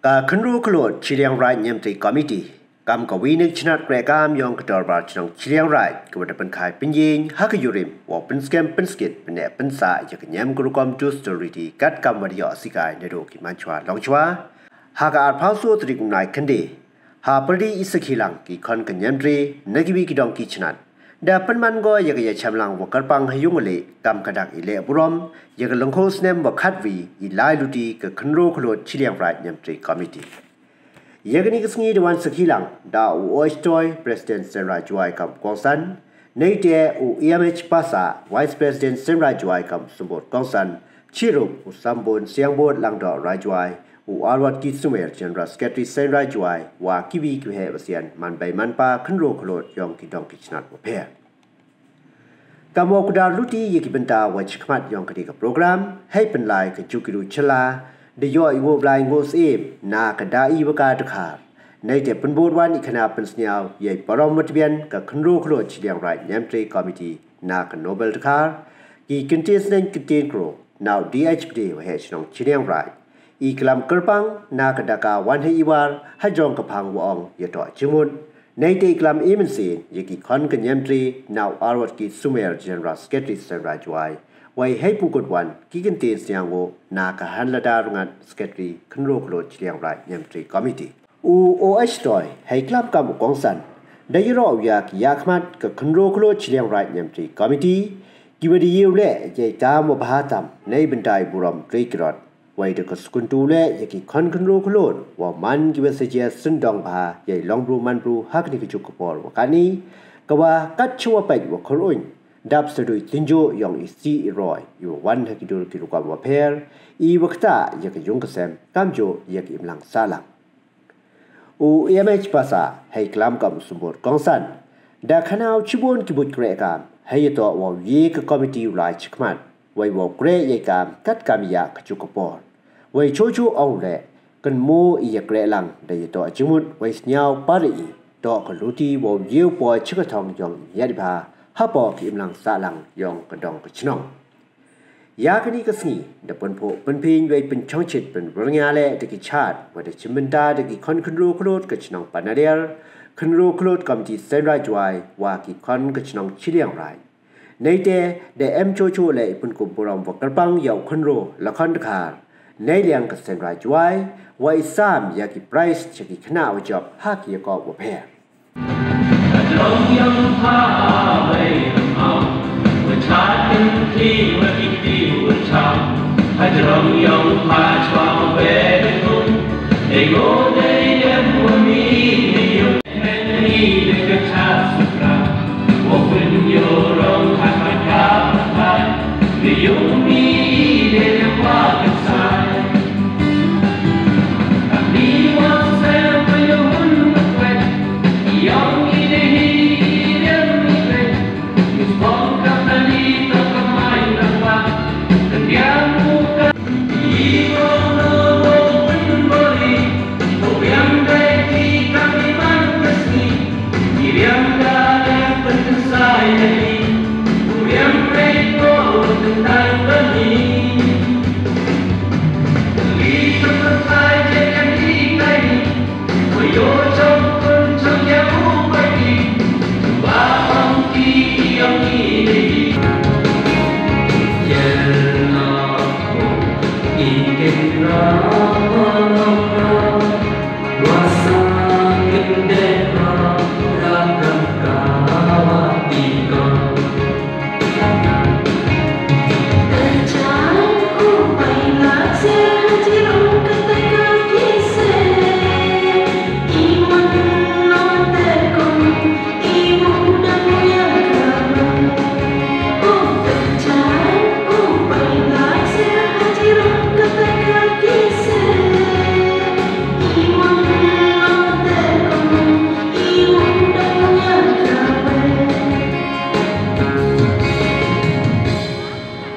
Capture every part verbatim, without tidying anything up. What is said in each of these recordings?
Ka Khynroo Khyllood Chilliangraij Niamtre Committee kam ka wi na ka chnat krehkaam yong ka dorbar chnong Chilliangraij ka wa da pynkhie pynyieñ ha ka yurim wow pynskhem pynskit pynneh pynsah ya ka niam ka rukom Duster Riti katkam wa da yoh sikai nadooh ki manchwa longchwa ha ka arphaw soo tarik u Naikhynde. Ha pyrdi i sakhi lang ki khon ka Niamtre na ki wi ki dong ki chnat da pynman ko ya ka yachemlang wa kyrpang ha yung leh kam ka dak i leh burom ya ka lyngkhu snem wa khatwi i lai luti ka Khynroo Khyllood Chilliangraij Niamtre Committee. Ya kani ka sngi da wan sakhi lang da u Oistoi, President Seiñraij Jowai kam u kongsan, neite u E M H Passah, Vice President Seiñraij Jowai kam u symbood kongsan, chirup u Sambun Siangbud Langdoh Raij Jowai, u Arwat Kit Sumer, General Secretary Seiñraij Jowai, wa ki wi ki waheh wa sian man bei man pa Khynroo Khyllood yong ki dong ki chnat wa pher. Kam wow kdar luti ya ki bynta wa chakhmat yong kani ka program, hei pynlai ka juk ki ru chylla da yoh i ngooh blai ngooh syiem na ka Dai wa ka Dkhar. Neite pynbood wan i khana pynsñiaw ya i parom wa tbian ka Khynroo Khyllood Chilliangraij Niamtre Committee na ka Nobel Dkhar, ki kyntien sneñ kyntien kroo na u D H Pde, waheh chnong Chilliangraij, i klam kyrpang na ka Daka Wan Hei Iwar hajrong ka phang wa ong Yatoh Jingmut, neite i klam i mynsiem ya ki khon ka Niamtre na u Arwat Kit Sumer, General Secretary Seiñraij Jowai, wei hei pynkut wan ki kyntien sñiawngooh na ka Hanlada Rngat, Secretary Khynroo Khyllood Chilliangraij Niamtre Committee. U Oistoi, hei klam kam u kongsan, da yaroh u ya ki yakhmat ka Khynroo Khyllood Chilliangraij Niamtre Committee ki wa da yoh leh ya i kam wa bha tam nei bynta i burom trei krot. Wei da ka skuntu leh ya ki khon Khynroo Khyllood wa man ki wa sa jia syndong bha ya i long bru man bru ha kani ka juk ka por wa kani, ka wa kat chwa peit wa khur uñ dap sa du i tynjuh yong i sih i roi i wa wan ha ki dur ki rukom wa pher, i wa ktah ya ka yung ka sem kamjooh ya ki imlang sahlang. U E M H Passah, hei klam kam u symbood kongsan, da khana u chibun ki buit krehkaam hei yatoh wow ye ka committee u lai chakhmat, wei wow kreh ya i kam katkam ya ka juk ka por. Wei chooh chooh ong u leh, kynmoo i ya kreh lang da Yatoh Jingmut, wei sñiaw para i toh ka luti wow ye u poi cha ka thong yong i miat i bha hapoh ki imlang sahlang yong ka dong ka chnong. Ya kani ka sngi da pynphuh pynphiñ wei pynchongchit pynwyrngia leh da ki chaad wa da chimbynta da ki khon Khynroo Khyllood ka chnong Panaliar, Khynroo Khyllood Committee Seiñraij Jowai wa ki khon ka chnong Chilliangraij. Neite da em chooh chooh leh i pynkup burom wa kyrpang ya u Khynroo Lakhon Dkhar neiliang ka Seiñraij Jowai, wa i sam ya ki prize cha ki khynnah wa jop ha ki yakob wa pher.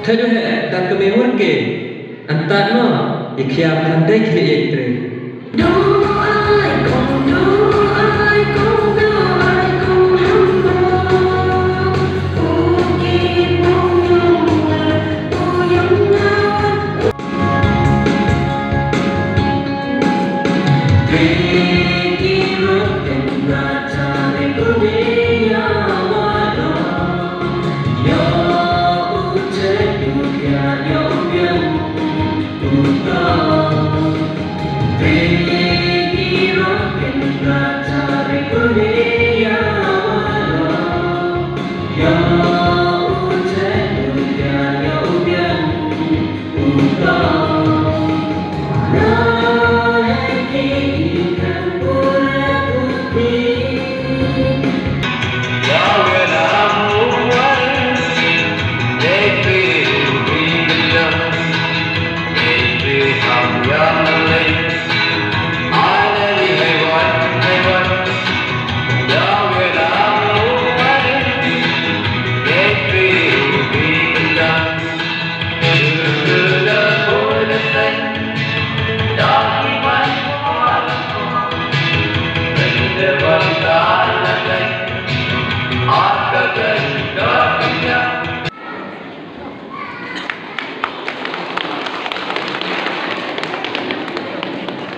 Thadu he, da ka me wan ke. Antat no, i khia phan dei khlieh i tre.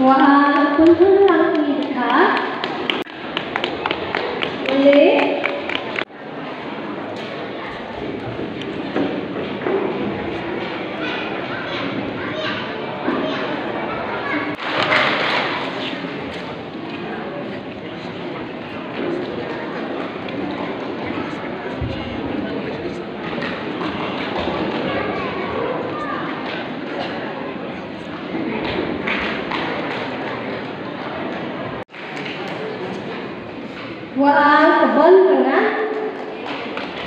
Wa, pynhun lang i kha. Wale.